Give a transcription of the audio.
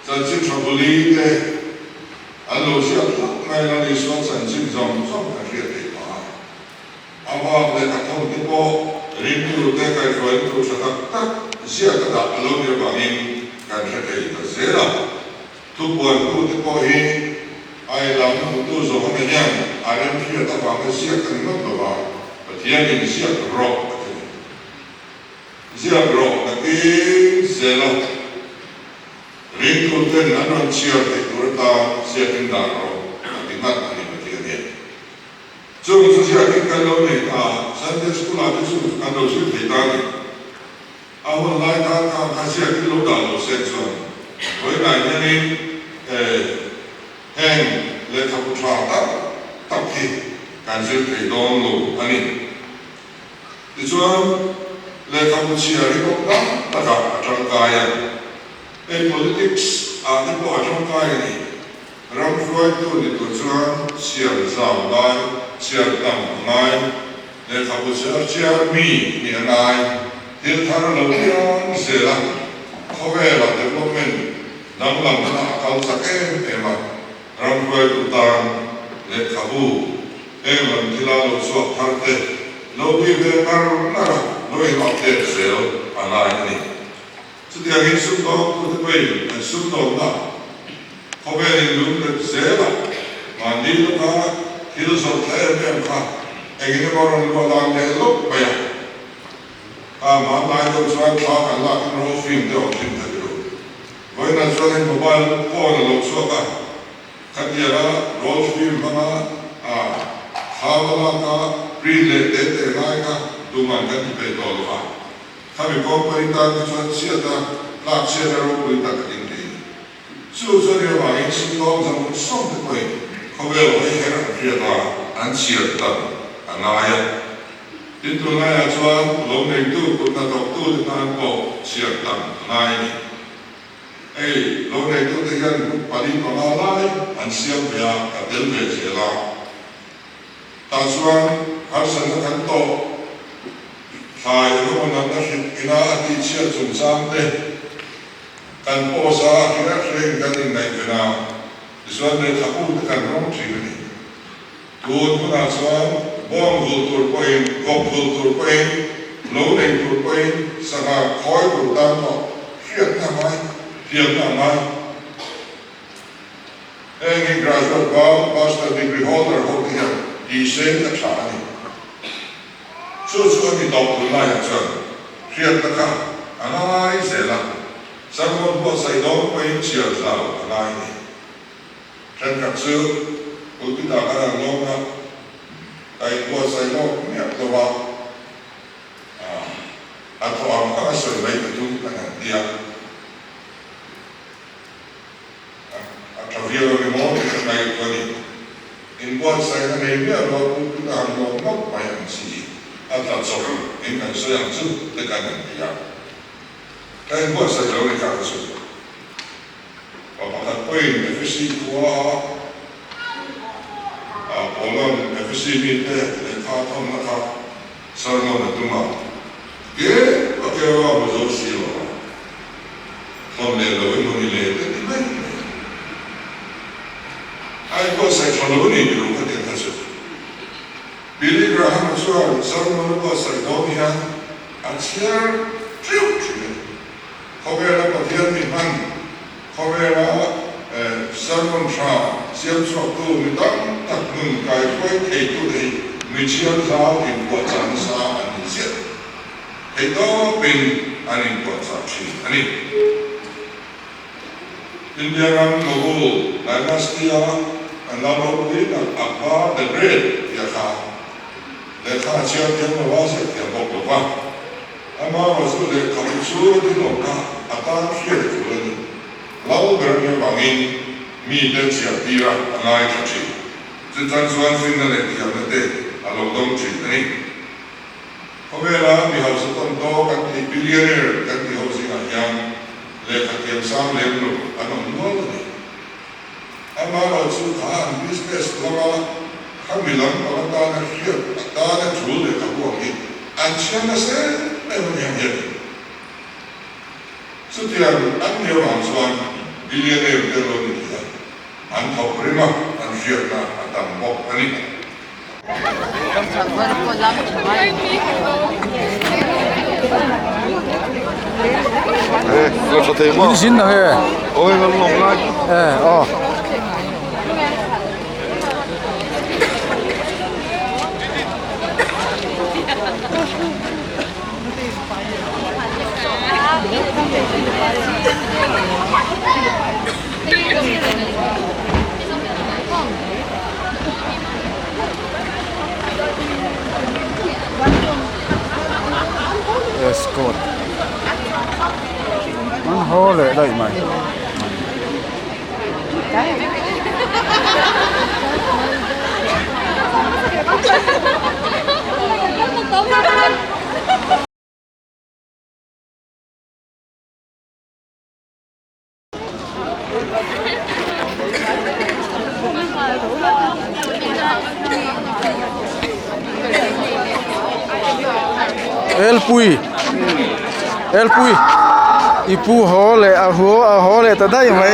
Chanchin tha buli te an lo ziak hlauh mai a, Lal Isua chanchin zawng zawng kan hriat theih phah a. A bak leh a thawm te pawh ringtute kaihhruaina tur tha tak tak ziak a dah a lo nih avangin kan hre thei ta zel a. Thupuantute pawh hi a inlamna hmutu Johana hian a remhriat avanga ziak a ni ngawt lo va, Pathianin ziak rawh a ti a ni. Ziak rawh nakin zel a, ringtuten an rawn chhiar theih tur atan ziakin dah rawh a ti ngat a ni Pathian hian. Chung chu ziakin kan lo nei ta a, Sunday School ah te chu kan lo zir thei ta a ni. A hun lai khan kha kha ziakin lo dah lo se chuan vawiinah hianin heng lehkhabu tha tak tak hi kan zir thei dawn lo a ni. Tichuan lehkhabu chhiar hi kawng tam takah a tangkai a, hei politics ah te pawh a tangkai a ni. Ram hruaitu ni tur chuan chhiar zau ngai, chhiar tam a ngai, lehkhabu chhiar chiar mi nih a ngai, thil thar a lo piang zel a, khawvela development danglamna a kal chak em em a, ram hruaitu tan lehkhabu heng lam thila lo chhuak thar te lo ti ve ngar ngar a, lo in update zel a ngai a ni. Chutiangin sumdawngtute pawhin an sumdawnna khawvel in lung let zela mahni lawka thil zawrh thla em em kha engin emaw rawn luah dan leh lawk mai a. A hmanlai deuh chuan thla kan lakin roll film te awm thin ta tilo. Vawiinah chuan hei mobile phone a lo chhuak a, khatianga roll film hmanga a thla va laka print leh te te lai kha tuman kan ti peih tawh lo va. Khami company tan te chuan chhiat a tlak chhiat a ropui tak a ding thei. Chu chuan i avangin sumdawng zawng zawng te pawhin khawvel hawi her an hriat a, an chhiat tak a ngai a. Tin, tunlaiah chuan lo neitu kut hnathawktu te tan pawh chhiat tam a ngai a ni. Hei, lo neitu te hian group pali panga lai an siam ve a, ka tel ve zel a. Tah chuan harsatna kan tawh thlai emaw natna hrik ina a tihchhiat chungchang te kan post a, a hria hriain kan inngaihven a, tichuan lehkhabu te kan rawng thin a ni. Tun hunah chuan bawng vul tur pawhin, vawk vul tur pawhin, lo nei tur pawhin, sangha khawi tur tan pawh hriatna a ngai, thiamna a ngai. Heng hi graduate bang, master degree holder ho te hian tihseng a tha a ni. Chu chu a ni tawh tunlaiah chuan hriatna kha a ngai zel a, sermon buatsaih dawn pawhin chhiar zau a ngai a ni. Thenkhat chu pulpit-ah kan han lawm a, ka inbuatsaih lawk miah lo a, a thaw ang ang a sawi mai ka tum kan han ti a. A tha viau a ni maw tih ka ngaihtuah a ni. Inbuatsaihna nei miah lo a pulpit a han lawm ngawt mai ang chi a tla chawp in kan sawi ang chu te kan han ti a. Ka inbuatsaih lo ni kha ka sawi. Pa pakhat pawhin Efesi khua a Paula'n Efesi mite lehkha thawnna kha Sermon a tum a, ke a keu a hmu zo si lo a, thawn leh lo emaw ni le te ti mai mai. A inbuatsaih tha lo a ni ti lo kha tiang kha chu. Billy Graham-a chuan sermon a buatsaih dawn hian a chhiar teuh thin a ni. Khawvela Pathian mi hman, khawvela sermon tha siam chhuaktu mi tam tak nun kaihruai theitute hi mi chhiar zau inpuahchah nasa an ni chiah. Theihtawpin an inpuahchah thin a ni. India ram Mughal dynasty-a an lal ropui tak Akbar the Great tia kha lehkha a chhiar thiam lo a, ziak thiam bawk lo va. Amaherawhchu lehkhabu chu a thilawm kha a tan hriat a tul a ni. Lal ber nia vangin mite chhiar tir a, a ngaithla thin. Chutan chuan finna leh thiamna te a lo dawng thin a ni. Khawvela mi hausa tawn tawk kan tih billionaire kan tih ho zingah hian lehkha thiam sang lem lo an awm nual a ni. Amaherawhchu kha an business lama kha mi lam pang atana hriat atana tul lehkhabu ang hi an chhiar nasa em em a ni ang hian. Chutiang an ni avang chuan. Billionaire te an lo ni thei a, an thawk rim a, an hriatna a tam bawk a ni. Escort an haw leh daih mai. Elpui Elpui i pu haw leh a haw a haw leh ta daih mai.